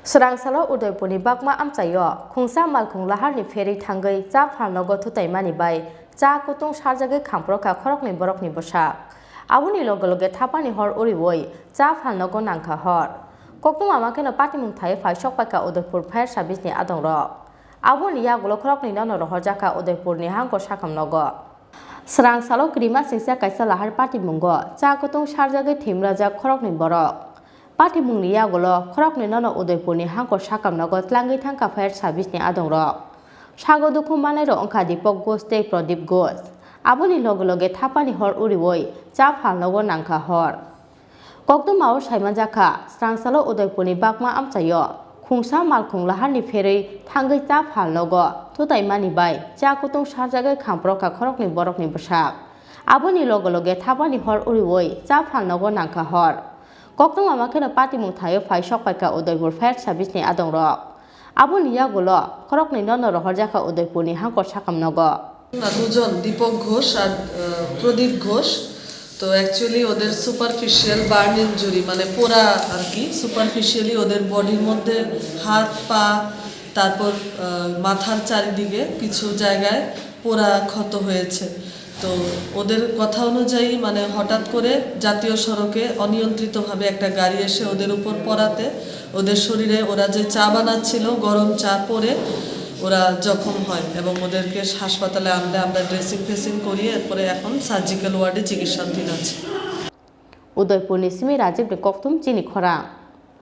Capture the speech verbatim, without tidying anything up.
Swrangsalo Udaipurni Bakma amchaio khungsa malkhung laharni pherwi thangwi cha phalnogo thutaimani bai cha kutung sarjagwi khamprokha khoroknwi borokni bwsak. Aboni loge loge thapani hor uriwi cha phalnogo nangkha hor. Koktwma makheno patimung thaiwi phai sokpaikha Udaipur Fire Service ni adongrok. Aboni yagulo khoroknwi nono rohorjakha Udaipurni hangkor sakamnogo. Swrangsalo kwrwima singcha kaisa lahar patimungo cha kutung sarjagwi thwimrajak khoroknwi borok. Patimungni yagulo khoroknwi nono Udaipurni hangkor sakamnogo tlangwi thangkha Fire Service ni adongrok. Sago dukhu manairok wngkha Deepak Ghosh tei Pradip Ghosh. Aboni loge loge thapani hor uriwi cha phalnogo nangkha hor. Koktwmao saimanjakha, Swrangsalo Udaipurni Bakma amchaio khungsa malkhung laharni pherwi thangwi cha phalnogo thutaimani bai cha kutung sarjagwi khamprokha khoroknwi borokni bwsak. Aboni loge loge thapani hor uriwi cha phalnogo nangkha hor. Koktwma makheno patimung thaiwi phai sokpaikha Udaipur Fire Service ni adongrok. Aboni yagulo khoroknwi nono rohorjakha Udaipurni hangkor sakamnogo. না, দুজন, দীপক ঘোষ আর, আহ, প্রদীপ ঘোষ। তো actually ওদের superficial burn injury, মানে পোড়া আর কি, সুপারফিশিয়ালি ওদের বডির মধ্যে হাত, পা, তারপর, আহ, মাথার চারিদিকে কিছু জায়গায় পোড়া ক্ষত হয়েছে। তো ওদের কথা অনুযায়ী, মানে, হঠাৎ করে জাতীয় সড়কে অনিয়ন্ত্রিতভাবে একটা গাড়ি এসে ওদের উপর পড়াতে ওদের শরীরে, ওরা যে চা বানাচ্ছিল, গরম চা পড়ে ওরা জখম হয় এবং ওদেরকে হাসপাতালে আনলে আমরা ড্রেসিং ফেসিং করিয়ে এরপরে এখন সার্জিক্যাল ওয়ার্ডে চিকিৎসাধীন আছে। Udaipurni simi Rajibni koktwma chini khorang.